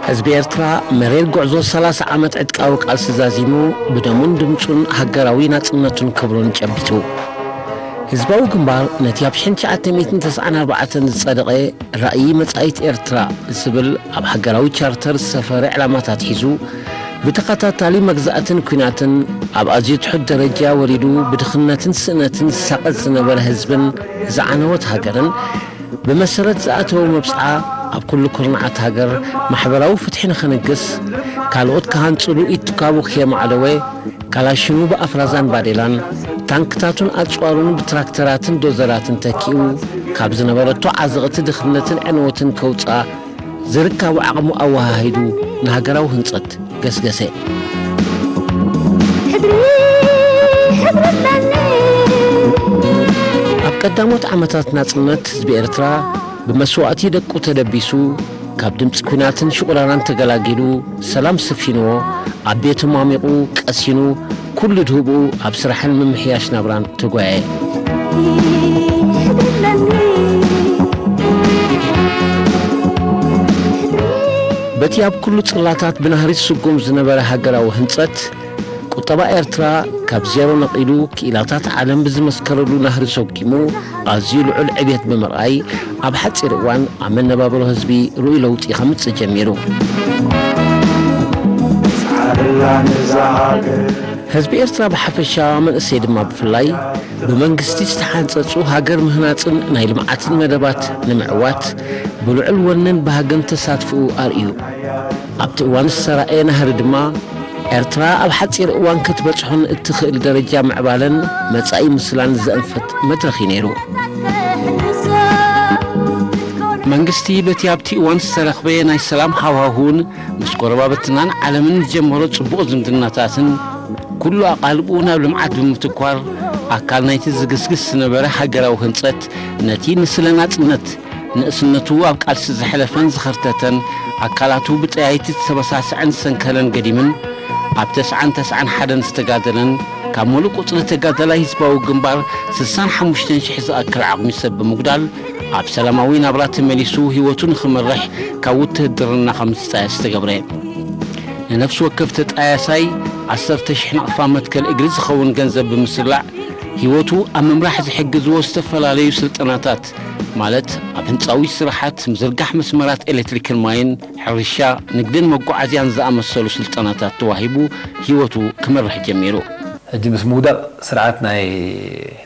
ህዝቢ ኤርትራ መሪር ጉዕዞ ሰላሳ ዓመት ዕጥቃዊ ቃልሲ ዛዚሙ፣ ብደሙን ድምጹን ሃገራዊ ናጽነቱን ክብሩን ጨቢጡ። ህዝባዊ ግንባር ነቲ ኣብ ሺሕ ትሽዓተ ሚእትን ተስዓን ኣርባዕተን ዝጸደቐ ራእይ መጻኢት ኤርትራ ዝብል ኣብ ሃገራዊ ቻርተር ዝሰፈረ ዕላማታት ሒዙ፣ ብተኸታታሊ መግዛእትን ኲናትን ኣብ ኣዝዩ ትሑት ደረጃ ወሪዱ፣ ብድኽነትን ስእነትን ዝሳቐጥ ዝነበረ ህዝብን ዝዓነወት ሃገርን፣ ብመሰረት ዝኣተወ መብጽዓ፣ ኣብ ኩሉ ኩርናዓት ሃገር ማሕበራዊ ፍትሒ ንኽንግስ፣ ካልኦት ክሃንጽሉ ኢድ ትካቡ ከየማዕደወ፣ ካላሽኑ ብኣፍራዛን ባዴላን፣ ታንክታቱን ኣጽዋሩን ብትራክተራትን ዶዘራትን ተኪኡ፣ ካብ ዝነበረቶ ዓዘቕቲ ድኽነትን ዕንወትን ከውጽኣ፣ ዝርካቡ ዓቕሙ ኣወሃሂዱ፣ ንሃገራዊ ህንጸት ገስገሰ። ሕድሪ፣ ሕድሪ ኣለኒ። ኣብ ቀዳሞት ዓመታት ናጽነት ህዝቢ ኤርትራ ብመስዋእቲ ደቁ ተደቢሱ፣ ካብ ድምጺ ኲናትን ሽቑራራን ተገላጊሉ፣ ሰላም ሰፊንዎ፣ ኣብ ቤቱ ማሚቑ፣ ቀሲኑ፣ ኩሉ ድህብኡ ኣብ ስራሕን ምምሕያሽ ናብራን ተጓየየ። ሕድሪ ኣለኒ። በቲ ኣብ ኩሉ ጽላታት ብናህሪ ዝስጉም ዝነበረ ሃገራዊ ህንጸት፣ ቁጠባ ኤርትራ ካብ ዜሮ ነቒሉ፣ ክኢላታት ዓለም ብዝመስከረሉ ናህሪ ሰጒሙ፣ ኣዝዩ ልዑል ዕብየት ብምርኣይ፣ ኣብ ሓጺር እዋን ኣብ መነባብሮ ህዝቢ ርኡይ ለውጢ ከምጽእ ጀሚሩ። ጻዕርላ ነዛ ሃገር። ህዝቢ ኤርትራ ብሓፈሻ፣ መንእሰይ ድማ ብፍላይ፣ ብመንግስቲ ዝተሓንጸጹ ሃገር ምህናጽን ናይ ልምዓትን መደባት ንምዕዋት ብልዑል ወንን ባህግን ተሳትፍኡ ኣርእዩ። ኣብቲ እዋን ዝተራእየ ናህሪ ድማ፣ ኤርትራ ኣብ ሓጺር እዋን ክትበጽሖን እትኽእል ደረጃ ምዕባለን መጻኢ ምስላን ዘእንፍት መድረኽ እዩ ነይሩ። መንግስቲ በቲ ኣብቲ እዋን ዝተረኽበ ናይ ሰላም ሃዋህውን ምስ ጎረባብትናን ዓለምን ዝጀመሮ ጽቡቕ ዝምድናታትን ኩሉ ኣቓልብኡ ናብ ልምዓት ብምትኳር፣ ኣካል ናይቲ ዝግስግስ ዝነበረ ሃገራዊ ህንጸት፣ ነቲ ንስለ ናጽነት ንእስነቱ ኣብ ቃልሲ ዘሕለፈን ዝኸርተተን ኣካላቱ ብጠያይቲ ዝተበሳስዐን ዝሰንከለን ገዲምን፣ ኣብ ተስዓን ተስዓን ሓደን ዝተጋደለን፣ ካብ ምሉእ ቁጽሪ ተጋዳላይ ህዝባዊ ግንባር ስሳን ሓሙሽተን ሽሕ ዝኣክል ዓቕሚ ሰብ ብምጉዳል፣ ኣብ ሰላማዊ ናብራ ተመሊሱ ህይወቱ ንኽመርሕ ካብ ውትህድርና ከም ዝጣየስ ተገብረ። ንነፍሲ ወከፍ ተጣያሳይ ዓሰርተ ሽሕ ናቕፋ መትከል እግሪ ዝኸውን ገንዘብ ብምስላዕ፣ ህይወቱ ኣብ ምምራሕ ዝሕግዝዎ ዝተፈላለዩ ስልጠናታት፣ ማለት ኣብ ህንጻዊ ስራሓት፣ ምዝርጋሕ መስመራት ኤሌክትሪክን ማይን፣ ሕርሻ፣ ንግድን መጓዓዝያን ዝኣመሰሉ ስልጠናታት ተዋሂቡ ህይወቱ ክመርሕ ጀሚሩ። ሕጂ ምስ ምውዳቕ ስርዓት ናይ፣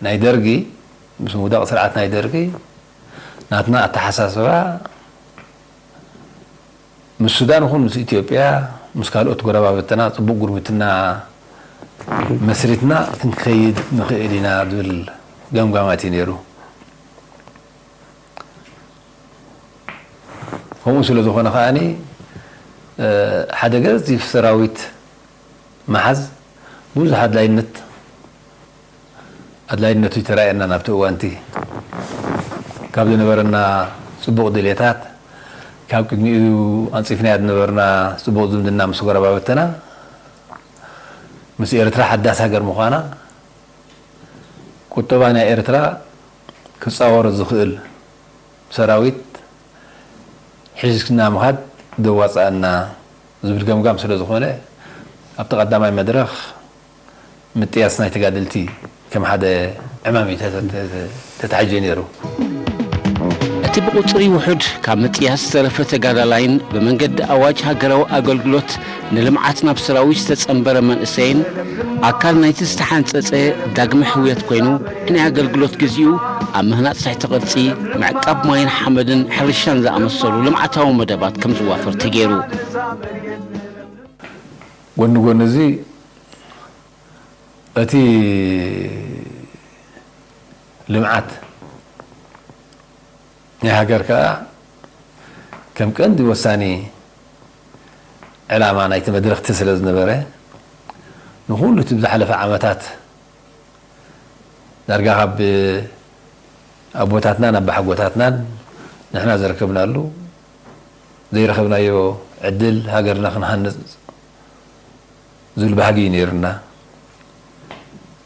ናይ ደርጊ፣ ምስ ምውዳቕ ስርዓት ናይ ደርጊ፣ ናትና ኣተሓሳስባ ምስ ሱዳን ይኹን ምስ ኢትዮጵያ፣ ምስ ካልኦት ጎረባብትና ጽቡቕ ጉርብትና መስሪትና ክንከይድ ንኽእል ኢና ዝብል ገምጋማት እዩ ነይሩ። ከምኡ ስለ ዝኾነ ከኣኒ፣ እ፣ ሓደ ገዚፍ ሰራዊት ምሓዝ ብዙሕ ኣድላይነት፣ ኣድላይነቱ ይተራእየና ናብቲ እዋንቲ። ካብ ዝነበረና ጽቡቕ ድሌታት፣ ካብ ቅድሚኡ ኣንጺፍናዮ ዝነበርና ጽቡቕ ዝምድና ምስ ጎረባብትና፣ ምስ ኤርትራ ሓዳስ ሃገር ምዃና፣ ቁጠባ ናይ ኤርትራ ክጻወሮ ዝኽእል ሰራዊት ሒዝና ምኻድ ዘዋጽኣና ዝብል ገምጋም ስለ ዝኾነ፣ ኣብቲ ቀዳማይ መድረኽ ምጥያስ ናይ ተጋደልቲ ከም ሓደ ዕማም እዩ ተተ-፣ ተተ-፣ ተታሒዙ ነይሩ። እቲ ብቁጽሪ ውሑድ ካብ ምጥያስ ዝተረፈ ተጋዳላይን ብመንገዲ ኣዋጅ ሃገራዊ ኣገልግሎት ንልምዓት ናብ ሰራዊት ዝተጸንበረ መንእሰይን ኣካል ናይቲ ዝተሓንጸጸ ዳግመ ሕውየት ኮይኑ፣ ናይ ኣገልግሎት ግዜኡ ኣብ ምህናጽ ትሕቲ ቅርጺ፣ ምዕቃብ ማይን ሓመድን ሕርሻን ዝኣመሰሉ ልምዓታዊ መደባት ከም ዝዋፈር ተገይሩ። ጎኒ ጎኒ እዚ፣ እቲ ልምዓት ናይ ሃገር ከኣ ከም ቀንዲ ወሳኒ ዕላማ ናይቲ መድረኽ እቲ ስለ ዝነበረ፣ ንኹሉ እቲ ብዝሓለፈ ዓመታት ዳርጋ ካብ ኣቦታትናን ኣባሓጎታትናን ንሕና ዘረከብናሉ ዘይረኸብናዮ ዕድል ሃገርና ክንሃንጽ ዝብል ባህጊ እዩ ነይሩና።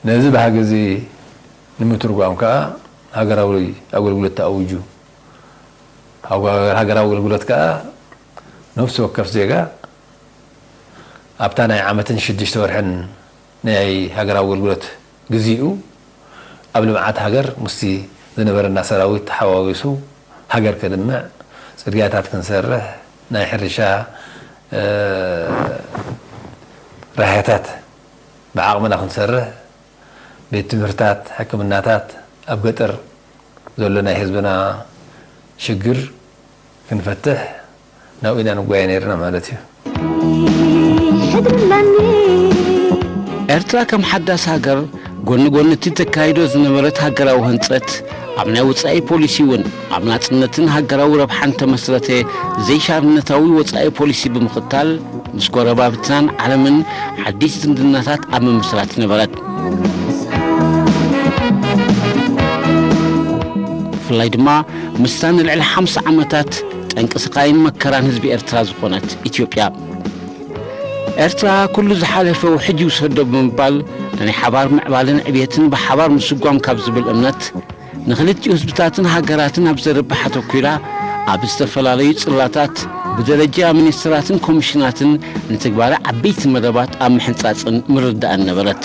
ነዚ ባህጊ እዚ ንምትርጓም ከኣ ሃገራዊ ኣገልግሎት ተኣዊጁ። ሃገ-፣ ሃገራዊ ኣገልግሎት ከኣ ነፍሲ ወከፍ ዜጋ ኣብታ ናይ ዓመትን ሽዱሽተ ወርሕን ናይ ሃገራዊ ኣገልግሎት ግዜኡ ኣብ ልምዓት ሃገር ምስቲ ዝነበረና ሰራዊት ተሓዋዊሱ ሃገር ከልምዕ፣ ጽርግያታት ክንሰርሕ፣ ናይ ሕርሻ፣ እ፣ ራህያታት ብዓቕምና ክንሰርሕ፣ ቤት ትምህርታት፣ ሕክምናታት፣ ኣብ ገጠር ዘሎ ናይ ህዝብና ሽግር ክንፈትሕ ናብኡ ኢና ንጓየ ነይርና ማለት እዩ። ኤርትራ ከም ሓዳስ ሃገር ጎኒ ጎኒ እቲ ተካይዶ ዝነበረት ሃገራዊ ህንጸት ኣብ ናይ ወጻኢ ፖሊሲ እውን ኣብ ናጽነትን ሃገራዊ ረብሓን ተመስረተ ዘይሻርነታዊ ወጻኢ ፖሊሲ ብምኽታል ምስ ጎረባብትናን ዓለምን ሓዲስ ዝምድናታት ኣብ ምምስራት ነበረት። ብፍላይ ድማ ምስታ ንልዕሊ ሓምሳ ዓመታት ጠንቂ ስቓይን መከራን ህዝቢ ኤርትራ ዝኾነት ኢትዮጵያ። ኤርትራ ኩሉ ዝሓለፈ ውሕጅ ይውሰዶ ብምባል ንናይ ሓባር ምዕባለን ዕብየትን ብሓባር ምስጓም ካብ ዝብል እምነት ንኽልቲኡ ህዝብታትን ሃገራትን ኣብ ዘርብሕ ኣተኲራ ኣብ ዝተፈላለዩ ጽላታት ብደረጃ ሚኒስትራትን ኮሚሽናትን ንትግባረ ዓበይቲ መደባት ኣብ ምሕንጻጽን ምርዳእን ነበረት።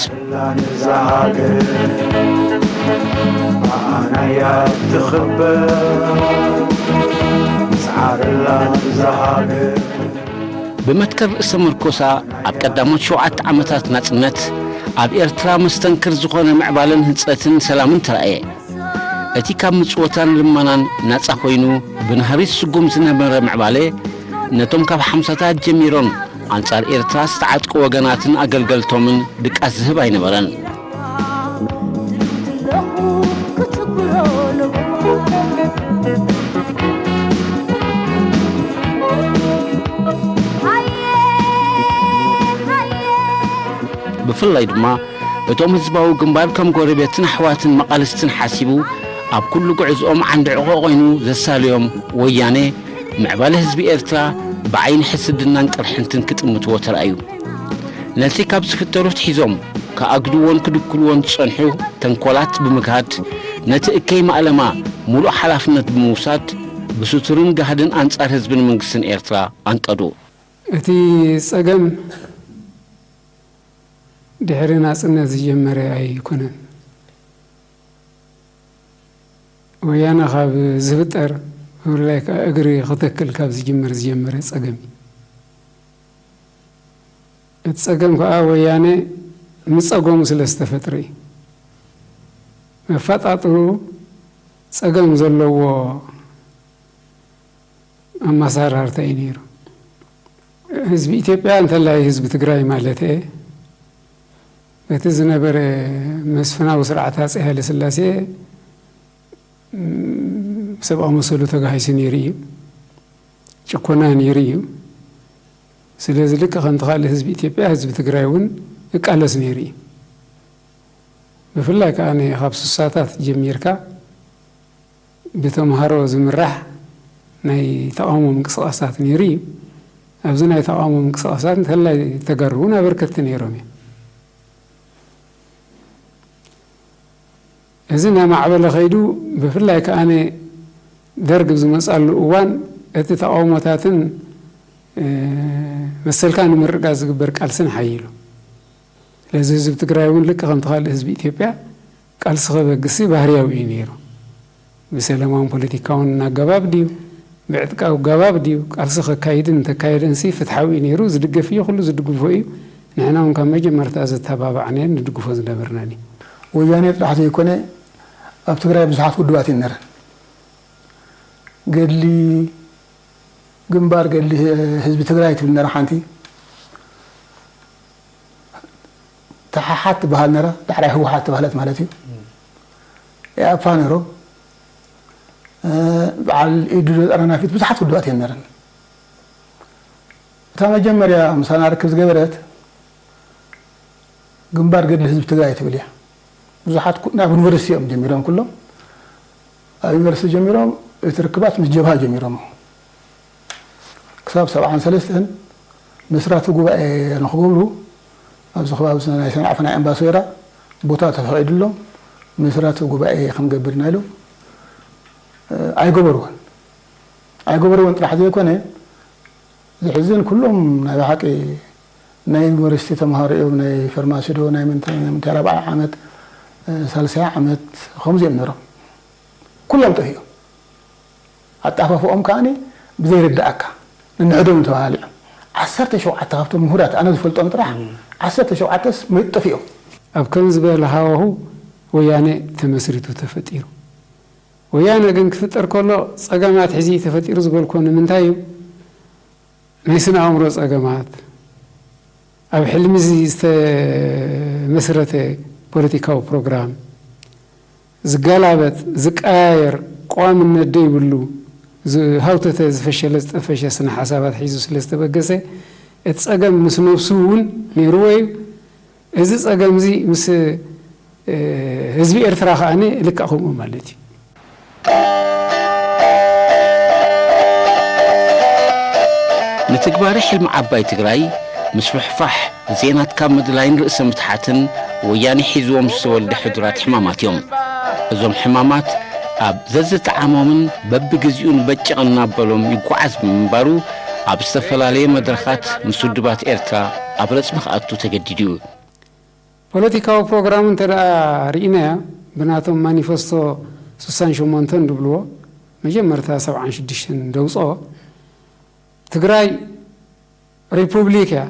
ብመትከል ርእሰ መርኮሳ ኣብ ቀዳሞት ሸውዓተ ዓመታት ናጽነት ኣብ ኤርትራ መስተንክር ዝኾነ ምዕባለን ህንጸትን ሰላምን ተራእየ። እቲ ካብ ምጽወታን ልመናን ናጻ ኮይኑ ብናህሪ ዝስጉም ዝነበረ ምዕባለ ነቶም ካብ ሓምሳታት ጀሚሮም ኣንጻር ኤርትራ ዝተዓጥቁ ወገናትን ኣገልገልቶምን ድቃስ ዝህብ ኣይነበረን። ብፍላይ ድማ እቶም ህዝባዊ ግንባር ከም ጎረቤትን ኣሕዋትን መቓልስትን ሓሲቡ ኣብ ኩሉ ጉዕዝኦም ዓንዲ ዕቖ ኮይኑ ዘሳልዮም ወያነ ምዕባለ ህዝቢ ኤርትራ ብዓይኒ ሕስድናን ቅርሕንትን ክጥምትዎ ተራእዩ። ነቲ ካብ ዝፍተሩ ኣትሒዞም ክኣግድዎን ክድኩልዎን ዝጸንሑ ተንኮላት ብምግሃድ ነቲ እከይ ማእለማ ሙሉእ ሓላፍነት ብምውሳድ ብስቱርን ጋህድን ኣንጻር ህዝብን መንግስትን ኤርትራ ኣንቀዱ። እቲ ጸገም ድሕሪ ናጽነት ዝጀመረ ኣይኮነን። ወያነ ካብ ዝፍጠር ብፍላይ ከኣ እግሪ ክተክል ካብ ዝጅምር ዝጀመረ ጸገም እዩ። እቲ ጸገም ከኣ ወያነ ምጸገሙ ስለ ዝተፈጥረ እዩ። መፈጣጥሩ ጸገም ዘለዎ ኣመሰራርታ እዩ ነይሩ። ህዝቢ ኢትዮጵያ እንተላይ ህዝቢ ትግራይ ማለት እየ በቲ ዝነበረ መስፍናዊ ስርዓት ሃፀይ ሃይለስላሴ ሰብኣዊ መሰሉ ተጋሂሱ ነይሩ እዩ። ጭኮና ነይሩ እዩ። ስለዚ ልክዕ ከምቲ ካልእ ህዝቢ ኢትዮጵያ ህዝቢ ትግራይ እውን ይቃለስ ነይሩ እዩ። ብፍላይ ከዓ ካብ ስሳታት ጀሚርካ ብተምሃሮ ዝምራሕ ናይ ተቓውሞ ምንቅስቓሳት ነይሩ እዩ። ኣብዚ ናይ ተቓውሞ ምንቅስቓሳት እንተላይ ተጋሩ እውን ኣበርከትቲ ነይሮም እዮም። እዚ እናማዕበለ ከይዱ ብፍላይ ከዓ ደርግ ዝመፃሉ እዋን እቲ ተቓውሞታትን መሰልካ ንምርግጋፅ ዝግበር ቃልስን ሓይሉ። ስለዚ ህዝቢ ትግራይ እውን ልክዕ ከምቲ ካልእ ህዝቢ ኢትዮጵያ ቃልሲ ከበግስ ባህርያዊ እዩ ነይሩ። ብሰላማውን ፖለቲካውን ኣገባብ ድዩ ብዕጥቃዊ ኣገባብ ድዩ ቃልሲ ከካይድን እንተካየደንሲ ፍትሓዊ እዩ ነይሩ። ዝድገፍ እዩ፣ ኩሉ ዝድግፎ እዩ። ንሕና እውን ካብ መጀመርታ ዘተባባዕናዮን ንድግፎ ዝነበርናን እዩ። ወያኔ ጥራሕ ዘይኮነ ኣብ ትግራይ ብዙሓት ውድባት እየን ነረን። ገድሊ ግንባር ገድሊ ህዝቢ ትግራይ ትብል ነራ ሓንቲ ተሓሓት ትበሃል ነራ፣ ዳሕራይ ህወሓት ተባህለት ማለት እዩ። ኢኣፓ ነይሮም፣ በዓል ኢዱ ጠረናፊት ብዙሓት ውድባት እየን ነረን። እታ መጀመርያ ምሳና ርክብ ዝገበረት ግንባር ገድሊ ህዝቢ ትግራይ ትብል እያ። ብዙሓት ኩ- ናብ ዩኒቨርሲቲ እዮም ጀሚሮም ኩሎም። ኣብ ዩኒቨርሲቲ ጀሚሮም እቲ ርክባት ምስ ጀብሃ ጀሚሮም። ክሳብ ሰብዓን ሰለስተን መስራቲ ጉባኤ ንክገብሩ ኣብዚ ከባቢ ናይ ሰንዓፈ ናይ ኣምባሶይራ ቦታ ተፈቒዱሎም መስራቲ ጉባኤ ክንገብር ኢና ኢሎም ኣይገበርዎን። ኣይገበርዎን ጥራሕ ዘይኮነ ዝሕዝን፣ ኩሎም ናይ ብሓቂ ናይ ዩኒቨርሲቲ ተምሃሮ እዮም። ናይ ፋርማሲ ዶ ናይ ምንታይ ናይ ምንታይ ራብዓይ ዓመት፣ እ፣ ሳልሳይ ዓመት ከምዚ እዮም ነይሮም። ኩሎም ጠፊኦም። ኣጣፋፍኦም ከኣኒ ብዘይርድኣካ፣ ንንዕዶም ተባሃሊዖም። ዓሰርተ ሸውዓተ ካብቶም ምሁራት ኣነ ዝፈልጦም ጥራሕ፣ እም። ዓሰርተ ሸውዓተስ መ-፣ ጠፊኦም። ኣብ ከም ዝበለ ሃዋሁ ወያነ ተመስሪቱ ተፈጢሩ። ወያነ ግን ክፍጠር ከሎ ጸገማት ሒዙ ተፈጢሩ ዝበልኮ ንምንታይ እዩ? ናይ ስነ ኣእምሮ ጸገማት፣ ኣብ ሕልሚ እዚ ዝተመስረተ ፖለቲካዊ ፕሮግራም፣ ዝገላበጥ፣ ዝቀያየር፣ ቀዋምነት ዘይብሉ፣ ዝሃውተተ፣ ዝፈሸለ፣ ዝጠፈሸ ስነ ሓሳባት ሒዙ ስለ ዝተበገሰ፣ እቲ ጸገም ምስ ነብሱ እውን ነይርዎ እዩ። እዚ ጸገም እዚ ምስ፣ እ፣ ህዝቢ ኤርትራ ከኣ ልክዕ ከምኡ ማለት እዩ። ንትግባረ ሕልሚ ዓባይ ትግራይ ምስፍሕፋሕ፣ ዜናት ካብ ምድላይን ርእሰ ምትሓትን ወያኔ ሒዝዎም ዝተወልደ ሕዱራት ሕማማት እዮም። እዞም ሕማማት ኣብ ዘዝጠዓሞምን በብግዚኡ ንበጭቕ እናበሎም ይጓዓዝ ብምንባሩ፣ ኣብ ዝተፈላለየ መድረኻት ምስ ውድባት ኤርትራ ኣብ ረጽሚ ክኣቱ ተገዲዱ እዩ። ፖለቲካዊ ፕሮግራሙ እንተ ደኣ ርኢናያ፣ ብናቶም ማኒፈስቶ ስሳን ሸሞንተን ድብልዎ፣ መጀመርታ ሰብዓን ሽዱሽተን ደውፅኦ፣ ትግራይ ሪፑብሊክ እያ፣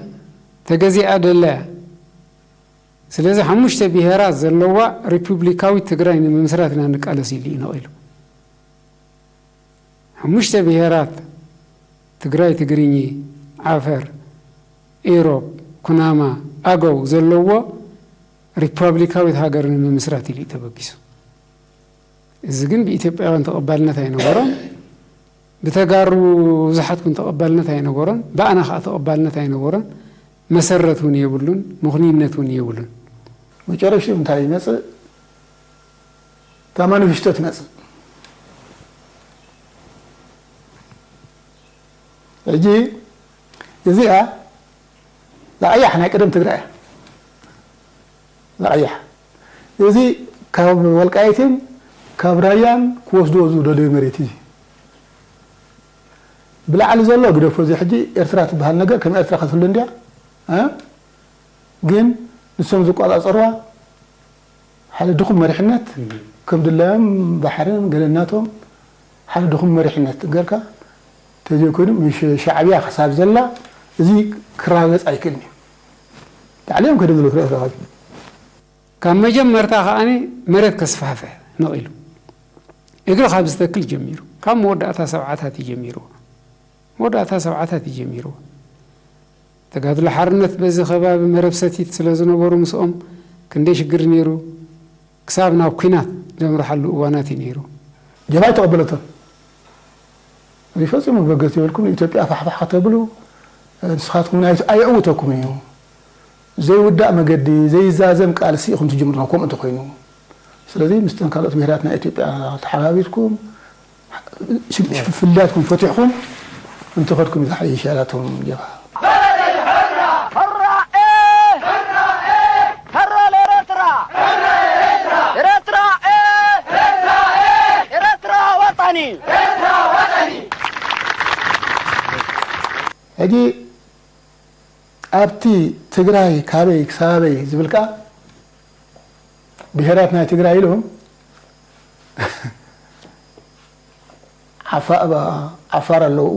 ተገዚኣ ደላ እያ። ስለዚ ሓሙሽተ ብሄራት ዘለዋ ሪፑብሊካዊት ትግራይ ንምምስራት ኢና ንቃለስ ኢሉ እዩ ነቒሉ። ሓሙሽተ ብሄራት ትግራይ፣ ትግርኚ፣ ዓፈር፣ ኢሮብ፣ ኩናማ፣ ኣገው ዘለዎ ሪፓብሊካዊት ሃገር ንምምስራት ኢሉ እዩ ተበጊሱ። እዚ ግን ብኢትዮጵያውያን ተቐባልነት ኣይነበሮን፣ ብተጋሩ ብዙሓት እውን ተቐባልነት ኣይነበሮን፣ ብኣና ከዓ ተቐባልነት ኣይነበሮን፣ መሰረት እውን የብሉን፣ ምኽንይነት እውን የብሉን። መጨረሽትኡ እንታይ ይመጽእ? እታ ማኒፌስቶ ትመጽእ። ሕጂ እዚኣ ዝቐያሕ ናይ ቀደም ትግራይ እያ። ዝቐያሕ። እዚ ካብ ወልቃይትን ካብ ራያን ክወስድዎ ዝደለዩ መሬት እዩ። ብላዕሊ ዘሎ ግደፎ፣ እዚ ሕጂ ኤርትራ ትበሃል ነገር ከም ኤርትራ ክትህሉ እንድያ፣ እ? ግን ንሶም ዝቆጻጸርዋ ሓደ ድኹም መሪሕነት፣ እም። ከም ድላዮም ባሕርን ገለ ናቶም ሓደ ድኹም መሪሕነት ገርካ ተዘይኮይኑ፣ ምስ ሻዕብያ ክሳብ ዘላ እዚ ክረጋገጽ ኣይክእልን እዩ። ላዕሊኦም ከይዶም ዘለዉ ትርኢ ኢኻ። ካብ መጀመርታ ከኣኒ መሬት ከስፋሕፍሕ ነቒሉ። እግሪ ካብ ዝተክል ጀሚሩ፣ ካብ መወዳእታ ሰብዓታት እዩ ጀሚሩ። መወዳእታ ሰብዓታት እዩ ጀሚሩ። ተጋድሎ ሓርነት በዚ ከባቢ መረብ ሰቲት ስለ ዝነበሩ ምስኦም ክንደይ ሽግር ነይሩ። ክሳብ ናብ ኲናት ዘምርሓሉ እዋናት እዩ ነይሩ። ጀብሃ ኣይተቐበለቶን። እዚ ፈጺሙ በገስ የብልኩም፣ ንኢትዮጵያ ፋሕፋሕ ከተብሉ፣ ንስኻትኩም ናይ-፣ ኣየዕውተኩምን እዩ። ዘይውዳእ መገዲ፣ ዘይዛዘም ቃልሲ ኢኹም ትጅምሩ፣ ከምኡ እንተኾይኑ። ስለዚ፣ ምስቶም ካልኦት ብሄራት ናይ ኢትዮጵያ ተሓባቢርኩም፣ ሽ-፣ ሽ-፣ ፍልልያትኩም ፈቲሕኩም እንተኸድኩም ዝሓይሽ ያላቶም ጀብሃ። ሕራ ኤ! ሕራ ኤ! ሕራ ለኤረትራ! ኤረትራ ኤ! ኤረትራ ወጠኒ! ሕጂ ኣብቲ ትግራይ ካበይ ክሳበይ ዝብል ከኣ ብሄራት ናይ ትግራይ ኢሎም ዓፋ-፣ ዓፋር ኣለዉ፣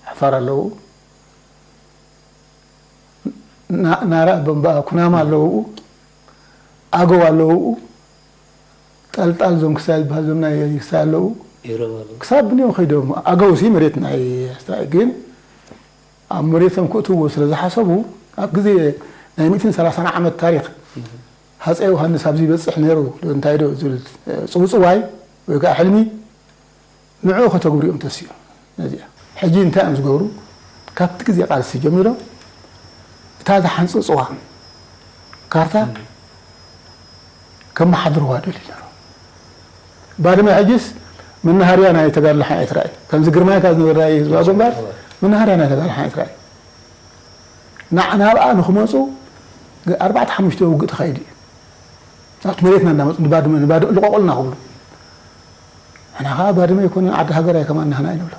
ዓፋር ኣለዉ፣ ና-፣ ናራ በምባ ኩናማ ኣለዉ፣ ኣገው ኣለዉ፣ ጠልጣል ዞም ክሳይ ዝበሃል ዞም ናይ ክሳይ ኣለዉ። ኢሮብ ኣለዉ። ክሳብ ብንዮም ከይዶም ኣገው ሲ መሬት ናይ ግን ኣብ መሬቶም ክእትዎ ስለ ዝሓሰቡ ኣብ ግዜ ናይ ሚእትን ሰላሳን ዓመት ታሪኽ ሃፀይ ዮሃንስ ኣብዚ ይበፅሕ ነይሩ ዶ እንታይ ዶ ዝብል ፅውፅዋይ ወይ ከዓ ሕልሚ ንዕኡ ከተግብሩ እዮም ተሲኦም። ነዚኣ ሕጂ እንታይ እዮም ዝገብሩ? ካብቲ ግዜ ቃልሲ ጀሚሮም እታ ዝሓንፅፅዋ ካርታ ከመሓድርዋ ደልዩ ነይሩ። ባድመ ሕጂስ መናሃርያ ናይ ተጋድሎ ሓይት ራእይ ከምዚ ግርማይ ካብ ዝነበረ ራእይ ህዝባዊ ግንባር መናሃርያ ናይ ተጋድሎ ሓይት ራእይ ና-፣ ናብኣ ንክመፁ ኣርባዕተ ሓሙሽተ ውግእ ተኻይዱ እዩ። ኣብቲ መሬትና እንዳመፁ ንባድመ፣ ንባድመ ልቀቁልና ክብሉ። ንሕና ከዓ ባድመ ኣይኮነን ዓዲ ሃገር ኣይከማን ንሕና ኣይንብሎ።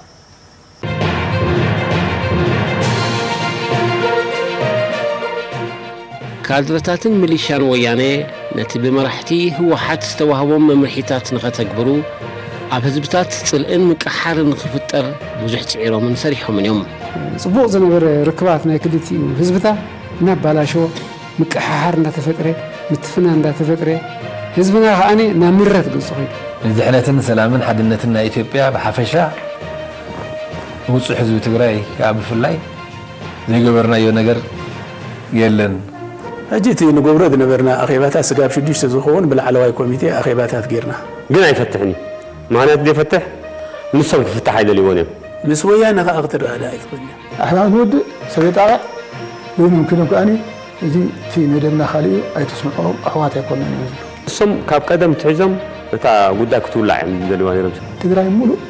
ካድረታትን ሚሊሻን ወያነ ነቲ ብመራሕቲ ህወሓት ዝተዋህቦም መምርሒታት ንኸተግብሩ፣ ኣብ ህዝብታት ጽልእን ምቅሓርን ንኽፍጠር ብዙሕ ጽዒሮምን ሰሪሖምን እዮም። ጽቡቕ ዝነበረ ርክባት ናይ ክልቲኡ ህዝብታት እናባላሸወ፣ ምቅሓሓር እንዳተፈጥረ፣ ምትፍናን እንዳተፈጥረ፣ ህዝብና ከኣነ ናብ ምረት ገጹ ኸይዱ። ንድሕነትን ሰላምን ሓድነትን ናይ ኢትዮጵያ ብሓፈሻ፣ ንውጹዕ ህዝቢ ትግራይ ከኣ ብፍላይ ዘይገበርናዮ ነገር የለን። ሕጂ እቲ ንገብሮ ዝነበርና ኣኼባታት ስጋብ ሽዱሽተ ዝኸውን ብላዕለዋይ ኮሚቴ ኣኼባታት ጌርና። ግን ኣይፈትሕን እዩ። ምኽንያቱ ዘይፈትሕ ንሶም ክፍታሕ ኣይደልይዎን እዮም። ምስ ወያነ ከኣ ክትረዳእ ኣይትኽእልን እያ። ኣሕና ንወድእ ሰብ የጣቕዕ ወይ ምምክኖም ከኣኒ እዚ እቲ መደብና ካልእ እዩ፣ ኣይተስምዖም ኣሕዋት ኣይኮናን እዮም ዝብሉ። ንሶም ካብ ቀደም ትሒዞም እታ ጉዳይ ክትውላዕ እዮም ዝደልይዋ ነይሮም። ትግራይ ሙሉእ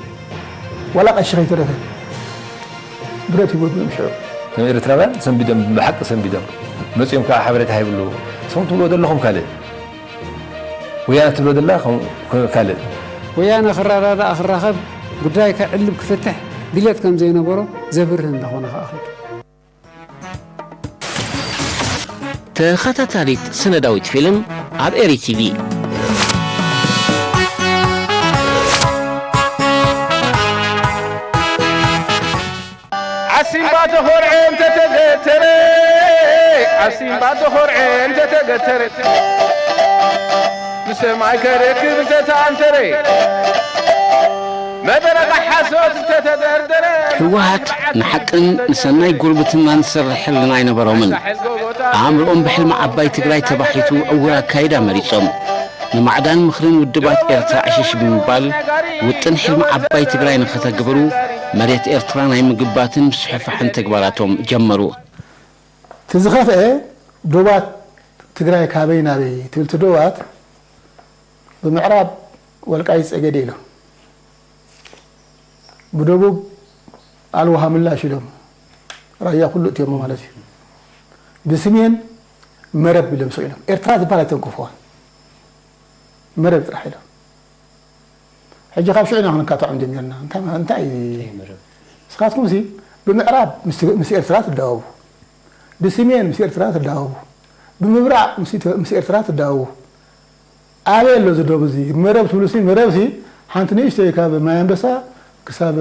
ዋላ ቀሺ ከይተረፈ ብረት ሂቦም እዮም ሽዑ። ከም ኤርትራውያን ሰንቢዶም፣ ብሓቂ ሰንቢዶም መጺኦም ከዓ ሓበሬታ ሃይብሉ። ንስኹም ትብልዎ ዘለኹም ካልእ፣ ወያነ ትብሎ ዘላ ከም-፣ ከ-፣ ካልእ። ወያነ ክረዳዳእ ክራኸብ ጉዳይ ከዕልብ ክፍትሕ ድሌት ከም ዘይነበሮ ዘብርህ እንዳኾነ ከኣ ኸይዱ። ተኸታታሊት ስነዳዊት ፊልም ኣብ ኤሪ ቲቪ። ዓሲምባ ተኾርዐ እንተተገተረ፣ ዓሲምባ ተኾርዐ እንተተገተረ፣ ንሰማይ ከረክብ እንተተኣንተረ፣ መበረቕ ሓሶት እንተተደርደረ። ህወሓት ንሓቅን ንሰናይ ጉርብትናን ዝሰርሕ ሕልና ኣይነበሮምን። ኣእምሮኦም ብሕልሚ ዓባይ ትግራይ ተባሒቱ ዕዉር ኣካይዳ መሪጾም። ንማዕዳን ምኽርን ውድባት ኤርትራ ዕሽሽ ብምባል፣ ውጥን ሕልሚ ዓባይ ትግራይ ንኸተግብሩ፣ መሬት ኤርትራ ናይ ምግባትን ምስፍሕፋሕን ተግባራቶም ጀመሩ። እቲ ዝኸፍአ ዶባት ትግራይ ካበይ ናበይ ትብል እቲ ዶባት፣ ብምዕራብ ወልቃይት ጸገዴ ኢሎም፣ ብደቡብ ኣልዋሃ ምላሽ ኢሎም፣ ራያ ኩሉ እትዮሞ ማለት እዩ። ብስሜን መረብ ኢሎም ስቕ ኢሎም። ኤርትራ ዝበሃል ኣይተንከፍዋን። መረብ ጥራሕ ኢሎም። ሕጂ ካብ ሽዑ ኢና ክንካትዖም ጀሚርና። እንታይ ማ-፣ እንታይ? እንታይ መረብ? ንስኻትኩም ሲ ብምዕራብ ምስ፣ ምስ ኤርትራ ትዳወቡ፣ ብስሜን ምስ ኤርትራ ትዳወቡ፣ ብምብራቕ ምስ ኢትዮ-፣ ምስ ኤርትራ ትዳወቡ። ኣበይ ኣሎ እዚ ዶብ እዚ? መረብ ትብሉ ሲ፣ መረብ ሲ ሓንቲ ንእሽተይ ካብ ማይ ኣንበሳ ክሳብ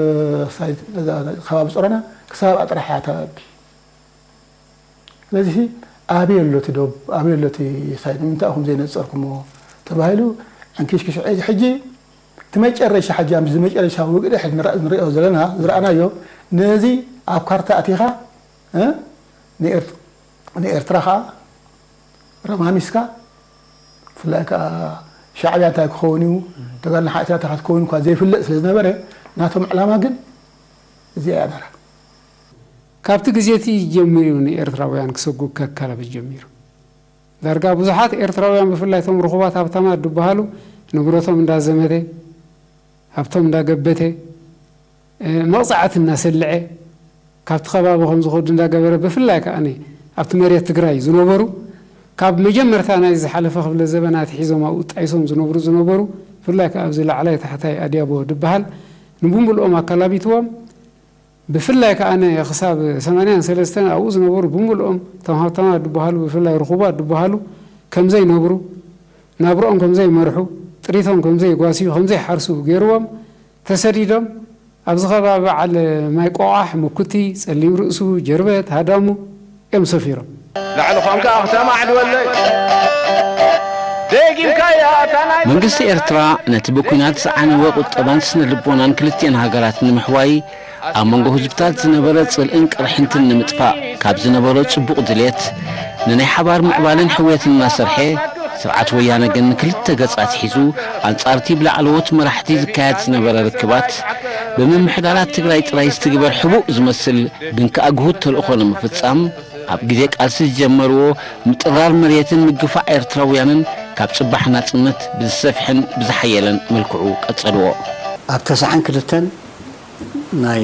ሳይት፣ እዛ ከባቢ ጾሮና ክሳብ ኣጥራሕያ ተኣቢ። ስለዚ ኣበይ ኣሎ እቲ ዶብ? ኣበይ ኣሎ እቲ ሳይት? ንምንታይ ኢኹም ዘይነጸርኩሞ? ተባሂሉ ዕንኪሽኪሽ። ሕጂ እቲ መጨረሻ፣ ሕጂ ኣብዚ መጨረሻ ውግእ ድሕሪ ንራ-፣ ንሪኦ ዘለና፣ ዝረኣናዮ፣ ነዚ ኣብ ካርታ ኣቲኻ፣ እ፣ ንኤርት-፣ ንኤርትራ ኸኣ ረማሚስካ፣ ብፍላይ ከኣ ሻዕብያ እንታይ ክኸውን እዩ፣ ተጋድሎ ሓ-፣ ኤርትራ እንታይ ክትከውን እኳ ዘይፍለጥ ስለ ዝነበረ፣ ናቶም ዕላማ ግን እዚኣ እያ ነራ። ካብቲ ግዜ እቲ ጀሚሩ እዩ ንኤርትራውያን ክሰጉግ ከካላብት ጀሚሩ። ዳርጋ ብዙሓት ኤርትራውያን፣ ብፍላይ እቶም ርኹባት ሃብታማት ዝበሃሉ፣ ንብረቶም እንዳዘመተ፣ ሃብቶም እንዳገበተ፣ እ፣ መቕጻዕቲ እናሰልዐ፣ ካብቲ ከባቢ ከም ዝኸዱ እንዳገበረ፣ ብፍላይ ከኣ ኣብቲ መሬት ትግራይ ዝነበሩ፣ ካብ መጀመርታ ናይ ዝሓለፈ ክፍለ ዘበን ኣትሒዞም ኣብኡ ጣይሶም ዝነብሩ ዝነበሩ፣ ብፍላይ ከኣ ኣብዚ ላዕላይ ታሕታይ ኣድያቦ ዝበሃል፣ ንብምልኦም ኣካላቢትዎም። ብፍላይ ከኣ ክሳብ ሰማንያን ሰለስተን ኣብኡ ዝነበሩ ብምልኦም፣ እቶም ሃብታማት ዝበሃሉ፣ ብፍላይ ርኹባት ዝበሃሉ፣ ከም ዘይነብሩ፣ ናብርኦም ከም ዘይመርሑ፣ ጥሪቶም ከም ዘይጓስዩ፣ ከም ዘይሓርሱ ገይርዎም፣ ተሰዲዶም ኣብዚ ከባቢ በዓል ማይ ቆቋሕ፣ ምኩቲ፣ ጸሊም ርእሱ፣ ጀርበት፣ ሃዳሙ እዮም ሰፊሮም። ላዕሊ ኾንካ ኣኽተማ ዓድወለይ ደጊምካያ እታ ናይ መንግስቲ ኤርትራ ነቲ ብኲናት ዝዓነወ ቁጠባን ስነ ልቦናን ክልቲኤን ሃገራት ንምሕዋይ ኣብ መንጎ ህዝብታት ዝነበረ ጽልእን ቅርሕንትን ንምጥፋእ ካብ ዝነበሮ ጽቡቕ ድሌት፣ ንናይ ሓባር ምዕባለን ሕውየትን እናሰርሐ፣ ስርዓት ወያነ ግን ንክልተ ገጽ ኣትሒዙ፣ ኣንጻርቲ ብላዕለዎት መራሕቲ ዝካየድ ዝነበረ ርክባት፣ ብምምሕዳራት ትግራይ ጥራይ ዝትግበር ሕቡእ ዝመስል ግን ከኣ ግሁድ ተልእኾ ንምፍጻም፣ ኣብ ግዜ ቃልሲ ዝጀመርዎ ምጥራር መሬትን ምግፋዕ ኤርትራውያንን ካብ ጽባሕ ናጽነት ብዝሰፍሐን ብዝሓየለን መልክዑ ቀጸልዎ። ኣብ ተስዓን ክልተን ናይ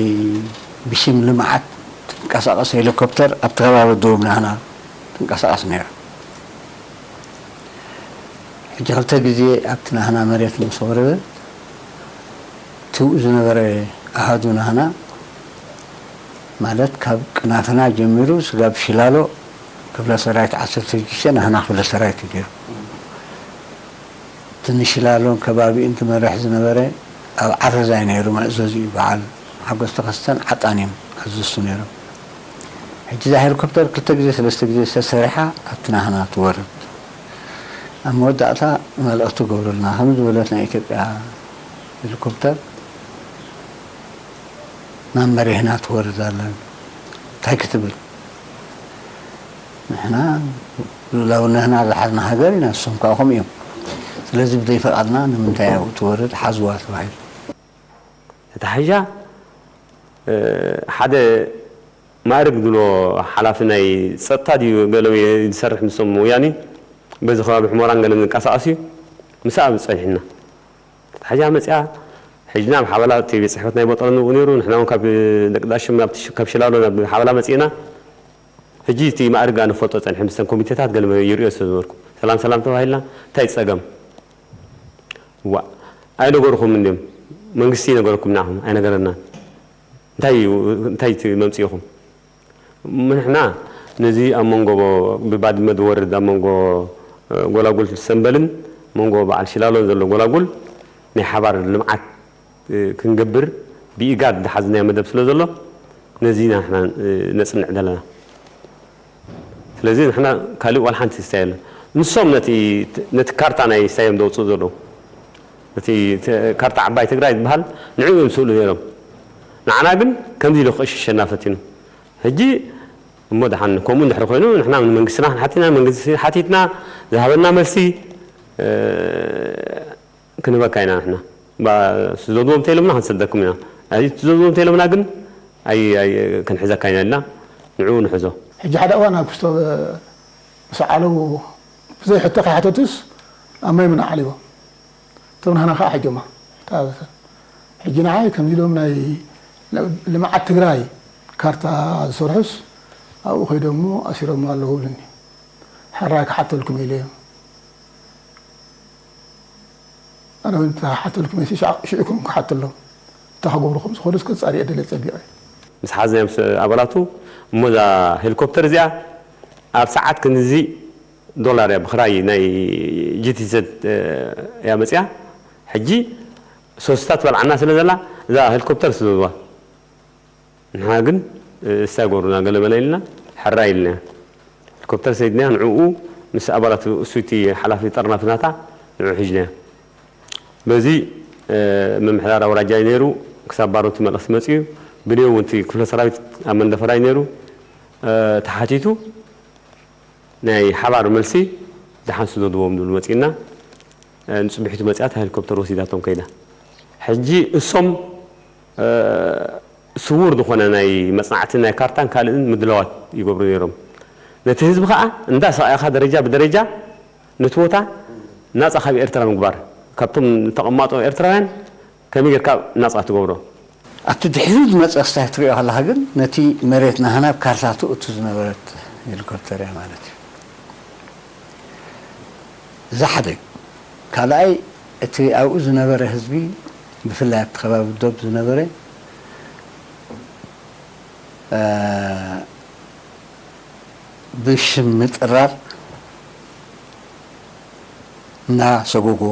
ብሽም ልምዓት ትንቀሳቐስ ሄሊኮፕተር ኣብቲ ከባቢ ዶብ ናህና ትንቀሳቐስ ነይራ። ሕጂ ክልተ ግዜ ኣብቲ ናህና መሬት ምስ ወረደት፣ ትብኡ ዝነበረ ኣሃዱ ናህና፣ ማለት ካብ ቅናፍና ጀሚሩ ስጋብ ሽላሎ ክፍለ ሰራዊት ዓሰርተ ሽዱሽተ ናህና ክፍለ ሰራዊት እዩ ነይሩ። ትንሽላሎን ከባቢኡን ትመርሕ ዝነበረ ኣብ ዓረዛ እዩ ነይሩ፣ መእዘዚኡ በዓል ሓጎስ ተኸስተን ዓጣን እዮም ኣዘዝቱ ነይሮም። ሕጂ እዛ ሄሊኮፕተር ክልተ ግዜ ሰለስተ ግዜ ዝተሰሪሓ ኣብቲ ናህና ትወርድ። ኣብ መወዳእታ መልእኽቲ ገብሩልና ከም ዝበለት ናይ ኢትዮጵያ ሄሊኮፕተር ናብ መሬህና ትወርድ ኣላ እንታይ ክትብል ንሕና ልኡላውነትና ዝሓዝና ሃገር ኢና፣ ንሶም ከዓ ከምኡ እዮም። ስለዚ ብዘይ ፈቓድና ንምንታይ ኣብኡ ትወርድ ሓዝዋ ተባሂሉ። እቲ ሓይሻ ሓደ ማእርግ ዝብሎ ሓላፊ ናይ ፀጥታ ድዩ ገለ ዝሰርሕ ምስቶም ወያኒ በዚ ከባቢ ሕሞራን ገለን ዝንቀሳቐስ እዩ። ምስኣ ጸኒሕና። እቲ ሓይሻ መፂኣ ሕጅና ኣብ ሓበላ እቲ ቤት ፅሕፈት ናይ ቦጠረ ንብኡ ነይሩ። ንሕና እውን ካብ ደቂ ዳሽም ካብ ሽላሎ ናብ ሓበላ መፂእና። ሕጂ እቲ ማእርግ ኣነ ፈልጦ ጸኒሐ ምስተን ኮሚቴታት ገለ ይርእዮ ስለ ዝበልኩ ሰላም ሰላም ተባሂልና እንታይ ጸገም ዋ ኣይነገርኹም እንድዮም መንግስቲ ይነገረኩም ንዓኹም ኣይነገረናን እንታይ እዩ እንታይ እቲ መምጽኢኹም ንሕና ነዚ ኣብ መንጎ ብባድመ ዝወርድ ኣብ መንጎ ጎላጉል ሰንበልን መንጎ በዓል ሽላሎን ዘሎ ጎላጉል ናይ ሓባር ልምዓት ክንገብር ብኢጋድ ዝሓዝናዮ መደብ ስለ ዘሎ ነዚ ኢና ንሕና ነፅንዕ ዘለና። ስለዚ ንሕና ካሊእ ዋላ ሓንቲ ስታይ የለን። ንሶም ነቲ ነቲ ካርታ ናይ ስታዮም ዘውፅኡ ዘለዉ ነቲ ካርታ ዓባይ ትግራይ ዝበሃል ንዕኡ እዮም ዝስእሉ ነይሮም። ንዓና ግን ከምዚ ኢሉ ክቕሽሸና ፈቲኑ። ሕጂ እሞ ደሓን ከምኡ እንድሕር ኮይኑ ንሕና ንመንግስትና ክንሓትና መንግስቲ ሓቲትና ዝሃበና መልሲ ክንህበካ ኢና ንሕና። እባ ስደድዎም እንተኢሎምና ክንሰደኩም ኢና። ኣይ ትዘዝዎም እንተኢሎምና ግን ኣይ ኣይ ክንሕዘካ ኢና ኢልና ንዕኡ ንሕዞ። ሕጂ ሓደ እዋን ኣብ ክስቶ ምስ ዓለቡ ብዘይ ሕቶ ከይሓተቱስ ኣብ ማይ ምና ዓሊቦም። እቶም ናህና ከዓ ሕጆማ። ሕጂ ንዓይ ከምዚ ኢሎም ናይ ልምዓት ትግራይ ካርታ ዝሰርሑስ ኣብኡ ከይዶሞ ኣሲሮሞ ኣለዉ ይብልኒ። ሕራይ ክሓተልኩም ኢለ እዮም። ኣነ እውን ተሓተልኩም እየ ሽዑ ከም ክሓተሎም እንታይ ክገብሩ ከም ዝኾኑ እስከ ፃሪየ ደለ ፀቢቐ። ምስ ሓዝና ምስ ኣባላቱ እሞ እዛ ሄሊኮፕተር እዚኣ ኣብ ሰዓት ክንድዚ ዶላር እያ ብክራይ ናይ ጂቲዘድ እያ መፅያ ሕጂ ሶስታ ትበልዓና ስለ ዘላ እዛ ሄሊኮፕተር ስደድዋ ንሕና ግን እስታይ ጎሩና ገለ መለ ኢልና ሕራይ ኢልና ሄሊኮፕተር ሰይድና ንዕኡ ምስ ኣባላት እሱይቲ ሓላፊ ጠርናፊ ናታ ንዕኡ ሒጅናዮ። በዚ ምምሕዳር ኣውራጃ እዩ ነይሩ ክሳብ ባሮቲ መልእኽቲ መፅኡ እዩ። ብንዮ እውን እቲ ክፍለ ሰራዊት ኣብ መንደፈራ እዩ ነይሩ ተሓቲቱ ናይ ሓባር መልሲ ደሓን ስደድዎም ዝብል መፂኡና ንፅብሒቱ መፂኣ እታ ሄሊኮፕተር ወሲዳቶም ከይዳ። ሕጂ እሶም ስዉር ዝኾነ ናይ መፅናዕትን ናይ ካርታን ካልእን ምድላዋት ይገብሩ ነይሮም። ነቲ ህዝቢ ከዓ እንዳሰቓእኻ ደረጃ ብደረጃ ነቲ ቦታ ናፃ ካብ ኤርትራ ምግባር ካብቶም ተቐማጦ ኤርትራውያን ከመይ ጌርካ ናፃ ትገብሮ? ኣብቲ ድሕሪኡ ዝመፀ ክስታይ ክትሪኦ ከለኻ ግን ነቲ መሬት ናህና ብ ካርታቱ እቱ ዝነበረት ሄሊኮፕተር እያ ማለት እዩ። እዚ ሓደ እዩ። ካልኣይ እቲ ኣብኡ ዝነበረ ህዝቢ ብፍላይ ኣብቲ ከባቢ ዶብ ዝነበረ ብሽም ምጥራር እናሰጎጎ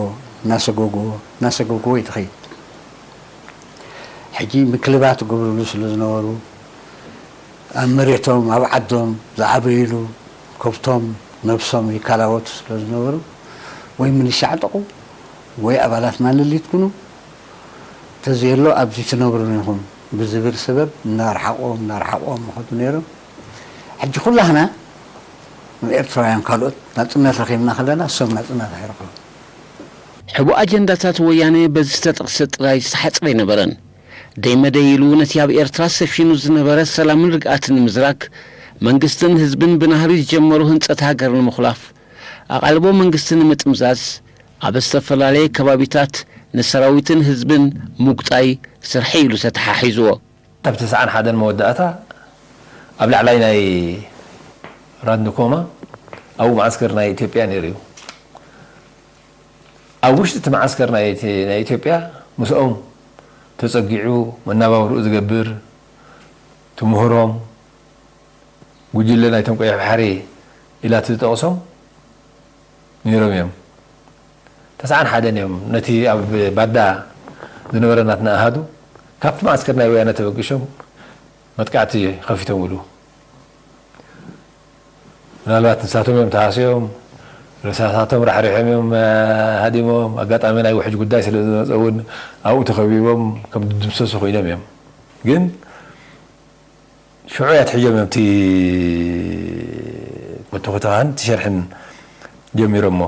እናሰጎጎ እናሰጎጎ እዩ ትኸይድ። ሕጂ ምክልባት ይገብርሉ ስለ ዝነበሩ ኣብ መሬቶም ኣብ ዓዶም ዝዓበይሉ ከብቶም ነብሶም ይከላወቱ ስለ ዝነበሩ ወይ ምልሻ ዕጠቑ ወይ ኣባላት ማለሊት ኩኑ ተዘየሎ ኣብዚ ትነብሩን ኢኹም ብዝብል ሰበብ እናርሓቖም እናርሓቖም ይኸዱ ነይሮም። ሕጂ ኩላህና ንኤርትራውያን ካልኦት ናጽነት ረኺብና ከለና እሶም ናጽነት ኣይረኸቡ። ሕቡእ ኣጀንዳታት ወያነ በዚ ዝተጠቕሰ ጥራይ ዝተሓጽረ ኣይነበረን። ደይመደይ ኢሉ ነቲ ኣብ ኤርትራ ሰፊኑ ዝነበረ ሰላምን ርግኣትን ንምዝራግ መንግስትን ህዝብን ብናህሪ ዝጀመሮ ህንጸት ሃገር ንምኹላፍ ኣቓልቦ መንግስቲ ንምጥምዛዝ ኣብ ዝተፈላለየ ከባቢታት ንሰራዊትን ህዝብን ምጉጣይ ስርሐይ ኢሉ ተተሓሒዝዎ። ኣብ ተስዓን ሓደን መወዳእታ ኣብ ላዕላይ ናይ ራንድኮማ ኣብኡ መዓስከር ናይ ኢትዮጵያ ነይሩ እዩ። ኣብ ውሽጢ እቲ መዓስከር ናይ ኢትዮጵያ ምስኦም ተፀጊዑ መናባብርኡ ዝገብር ትምህሮም ጉጅለ ናይቶም ቀይሕ ባሕሪ ኢላ ትጠቕሶም ነይሮም እዮም። ተስዓን ሓደን እዮም ነቲ ኣብ ባዳ ዝነበረ ናትና ኣሃዱ ካብቲ መዓስከር ናይ ወያነ ተበግሾም መጥቃዕቲ ከፊቶምሉ። ምናልባት ንሳቶም እዮም ተሃስዮም፣ ሬሳታቶም ራሕሪሖም እዮም፣ እ፣ ሃዲሞም። ኣጋጣሚ ናይ ውሕጅ ጉዳይ ስለ ዝመጸ እውን ኣብኡ ተኸቢቦም ከም ዝድምሰሱ ኮይኖም እዮም። ግን ሽዑ ኣትሒዞም እዮም እቲ ምትኹትኻን እቲ ሸርሕን ጀሚሮሞ።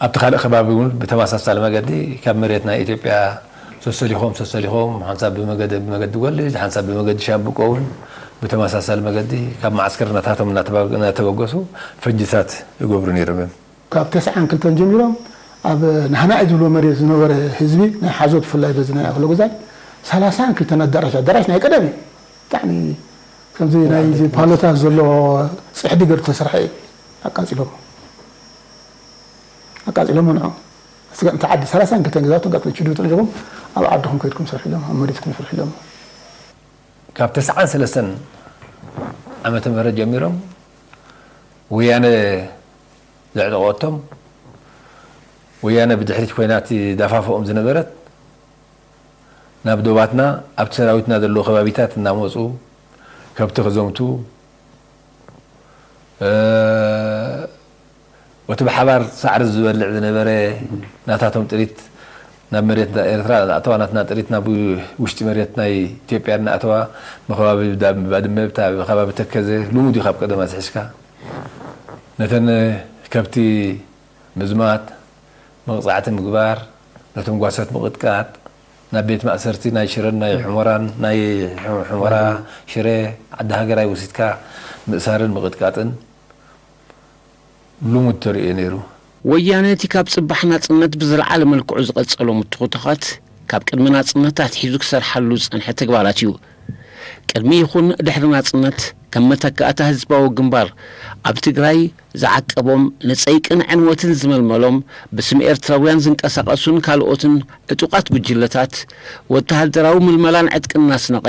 ኣብቲ ካልእ ከባቢ እውን ብተመሳሳሊ መገዲ ካብ መሬት ናይ ኢትዮጵያ ሰሰሊኾም፣ ሰሰሊኾም፣ ሓንሳብ ብመገዲ፣ ብመገዲ ጎልጅ፣ ሓንሳብ ብመገዲ ሻምብቆ እውን ብተመሳሳሊ መገዲ ካብ መዓስከር ናታቶም እናተባ-፣ እናተበገሱ ፈንጅታት ይገብሩ ነይሮም እዮም። ካብ ተስዓን ክልተን ጀሚሮም ኣብ ናህና እዩ ዝብሎ መሬት ዝነበረ ህዝቢ ናይ ሓዞ ብፍላይ በዚ ናይ ኣክለጉዛይ ሰላሳን ክልተን ኣዳራሽ፣ ኣዳራሽ ናይ ቀደም እዩ። ብጣዕሚ ከምዚ ናይ እዚ ፓሎታት ዘሎ ጽሕዲ ገር ተሰርሐ እዩ። ኣቃጺሎሞ። ኣቃጺሎሞ ንዑ። እስከ እንተ ዓዲ ሰላሳን ክልተን ገዛውትን ቀጥሎ ችዱ ተለዎም ኣብ ዓድኹም ከይድኩም ስርሑ ኢሎም፣ ኣብ መሬትኩም ስርሑ ኢሎም። ካብ ተስዓን ሰለስተን ዓመተ ምህረት ጀሚሮም ወያነ ዘዕጠቐቶም፣ ወያነ ብድሕሪት ኮይና እቲ ዳፋፍኦም ዝነበረት ናብ ዶባትና ኣብቲ ሰራዊትና ዘለዉ ከባቢታት እናመፁ ከብቲ ክዘምቱ፣ እ፣ እቲ ብሓባር ሳዕሪ ዝበልዕ ዝነበረ ናታቶም ጥሪት ናብ መሬት ኤርትራ እናእተዋ፣ ናትና ጥሪት ናብ ውሽጢ መሬት ናይ ኢትዮጵያ እናእተዋ፣ መኸባቢ ዳ-፣ ባድመ፣ ብታ-፣ ከባቢ ተከዘ ልሙድ እዩ ካብ ቀደም ኣትሒዝካ። ነተን ከብቲ ምዝማት፣ መቕጻዕቲ ምግባር፣ ነቶም ጓሶት ምቕጥቃጥ፣ ናብ ቤት ማእሰርቲ ናይ ሽረን ናይ ሑመራን፣ ናይ ሑ-፣ ሑመራ፣ ሽረ፣ ዓዲ ሃገራይ ወሲድካ ምእሳርን ምቕጥቃጥን ልሙድ ተርእዮ ነይሩ። ወያነ እቲ ካብ ጽባሕ ናጽነት ብዝለዓለ መልክዑ ዝቐጸሎ ምትኹትዃት፣ ካብ ቅድሚ ናጽነት ኣትሒዙ ክሰርሓሉ ዝጸንሐ ተግባራት እዩ። ቅድሚ ይኹን ድሕሪ ናጽነት፣ ከም መተካእታ ህዝባዊ ግንባር፣ ኣብ ትግራይ ዝዓቀቦም፣ ንጸይቅን ዕንወትን ዝመልመሎም፣ ብስም ኤርትራውያን ዝንቀሳቐሱን ካልኦትን ዕጡቓት ጉጅለታት፣ ወተሃደራዊ ምልመላን ዕጥቅን እናስነቐ፣